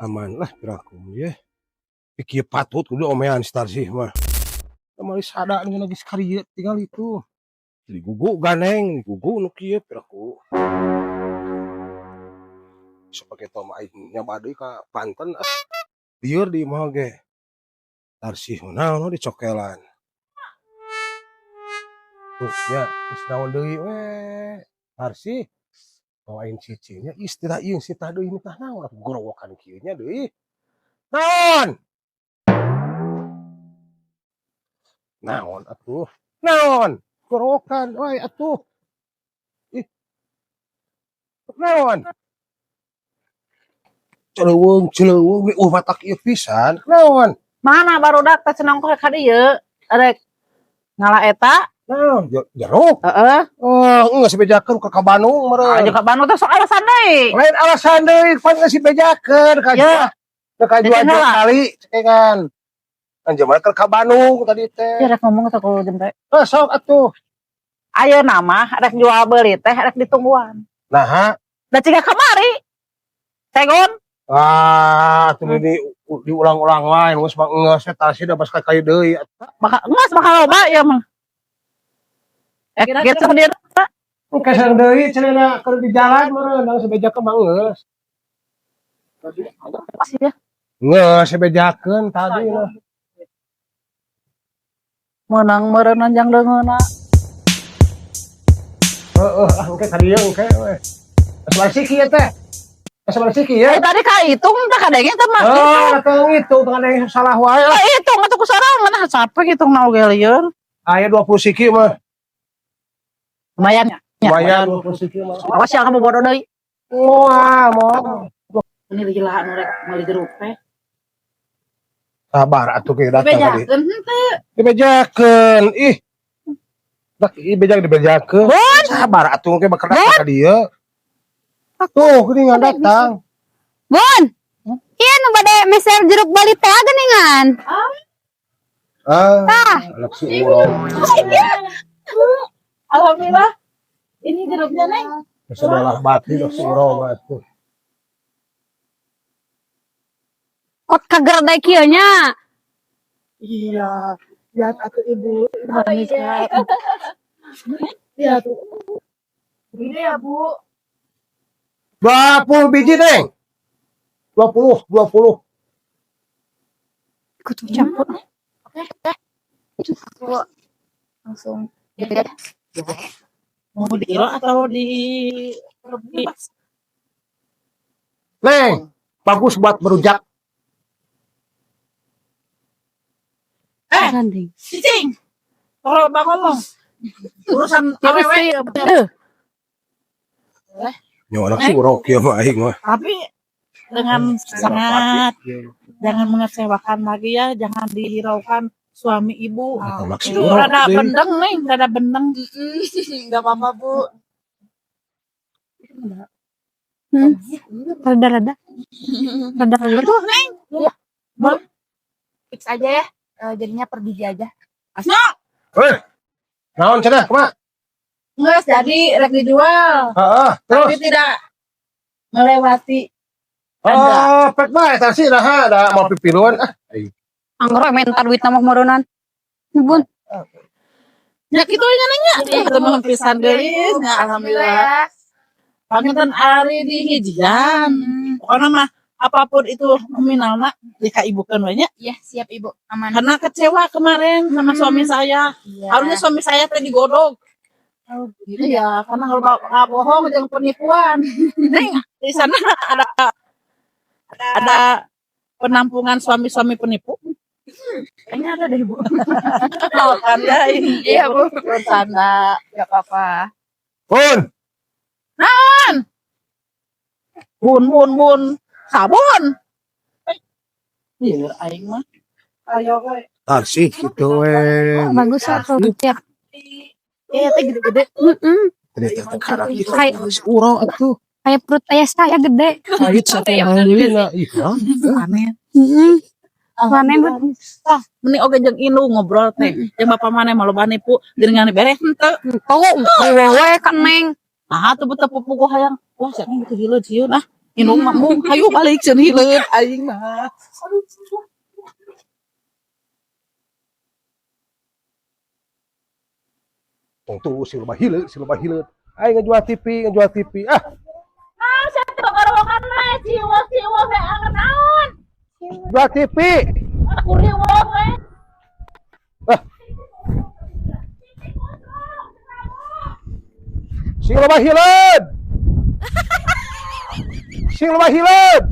Aman lah piraku ye. Pikir patut kudu omean si Tarsih mah. Kamari sada nih lagi sekali tinggal itu. Jadi gugu ganeng, gugu nu kieu piraku. Sok pake toma aing nyoba deui ka Banten ah. Lieur di imah ge. Tarsih mah naon dicokelan. Tuh nya geus naon deui we. Tarsih. Bawa aing cicingnya istilah ieu sitah deui tah naon atuh gorowokan kieu nya deui. Naon? Naon atuh? Naon? Gorowokan wae atuh. Ih. Naon? Celeuweung celeuweung we matak ieu pisan. Naon? Mana barudak teh cenah ongkoh ka dieu? Rek ngala eta? Naon? Jeruk. Heeh. Oh, geus bejakeun ka Bandung meureun. Aja ka Bandung teh sok alasan deui. Lain alasan deui, pan geus dibejakeun ka Ya. Ka Jadi jual heula. Kali cekengan. Kan jelema keur ka Bandung tadi teh. Ya rek ngomong teh ku jempe. Eh, sok atuh. Ayeuna mah rek jual beuli teh rek ditungguan. Naha? Da ciga kamari. Segon. Ah, atuh di diulang-ulang wae geus mah geus eta sih da bas ka kayu deui. Bakal geus bakal loba ieu mah. Eh, Kira-kira gitu sendiri. Keser deui cenah keur di jalan meureun da sebejakeun mah geus. Pasti ya. Geus sebejakeun tadi lah. Menang meureun jang leungeunna. Heeh, ah engke ka dieu engke we. Geus siki ieu teh. Geus siki ya. Eh, tadi ka hitung teh kadenge teh mah. Oh, teu ngitung teu ada salah wae lah. Ka hitung atuh ku sorangan nah capek hitung na oge lieur. Aya 20 siki mah. Lumayan ya. Lumayan 20 siki mah. Awas ya kamu bodoh deui. Wah, mau. Ini lila nu rek meuli jeruk teh. Sabar atuh ke datang tadi. Bejakeun henteu. Dibejakeun. Ih. Dak ih bejak dibejakeun. Bun. Sabar atuh ke bakal datang ka dieu. Tuh, geuningan datang. Bun. Iya nu bade meser jeruk Bali teh geuningan. Ah, anak si urang. Alhamdulillah. Ini jeruknya, Neng. Geus adalah batin si urang atuh. Ot kagerdai kieu nya. Iya. Lihat atuh Ibu. Iya. Lihat. Ini ya, Bu. 20 biji, Neng. 20, 20. Kudu campur. Bu. Langsung. Gitu ya. Mau di kilo atau di Neng, bagus buat merujak. Eh, Gandeng. cicing. Kalau bang ngomong urusan awewe Eh, Nya anak si urang kieu mah aing mah. Tapi dengan sangat jangan mengecewakan lagi ya, jangan dihiraukan suami ibu. Anak si Itu urang rada deui. bendeng nih, rada bendeng. Enggak apa-apa, Bu. Rada-rada. Rada-rada. Tuh, Neng. Fix aja ya. Jadinya per biji aja. Hei. Naon cenah kumaha? Nggak, jadi rek dijual. Heeh, terus. Tapi tidak melewati Oh, pek bae tah sih nah da mau pipiluan ah. Anggur we minta duit mah meureunnan. Bun. Ya gitu nya nanya. Ketemu pisan geulis nya alhamdulillah. Panginten ari di hijian. Pokoknya mah apapun itu nominalna dikaibukeun we nya. Iya, siap Ibu. Aman. Karena kecewa kemarin sama suami saya. Iya. Harusnya suami saya teh digodog. Oh, gitu. Iya, karena kalau nggak bohong jangan penipuan. Neng, di sana ada penampungan suami-suami penipu. Kayaknya ada deh, Bu. Oh, tanda ini. Iya, Bu. Bercanda. Enggak apa-apa. Bun, Bun, bun, bun. Sabun. Iya, aing mah. Ayo we. Tarsih gitu we. Bagus lah kalau ya. Iya, teh gede-gede. Heeh. Ternyata teh gitu. Kayak Si urang atuh. kayak perut ayah saya gede. Pahit sateulah. Ih, Aneh. Heeh. Panen, Bun. Ah, mending oge jeung indung ngobrol teh. Jeung bapak maneh mah loba nipu, geuningan beres henteu. Tuh, wewe kan Neng. Nah, tuh betul pupuku hayang. Wah, siapa gitu gila sieun ah. Indung mah mung hayu balik cenah hileud aing mah. Aduh. Tong tuh si loba hileud, si loba hileud. Aing ngejual TV, ngejual TV. Ah, Ah, saya teh gorowokan we, ciweuh-ciweuh we anget naon. jual TV. Aku riweuh we. Ah. Sing loba hileud. Sing loba hileud.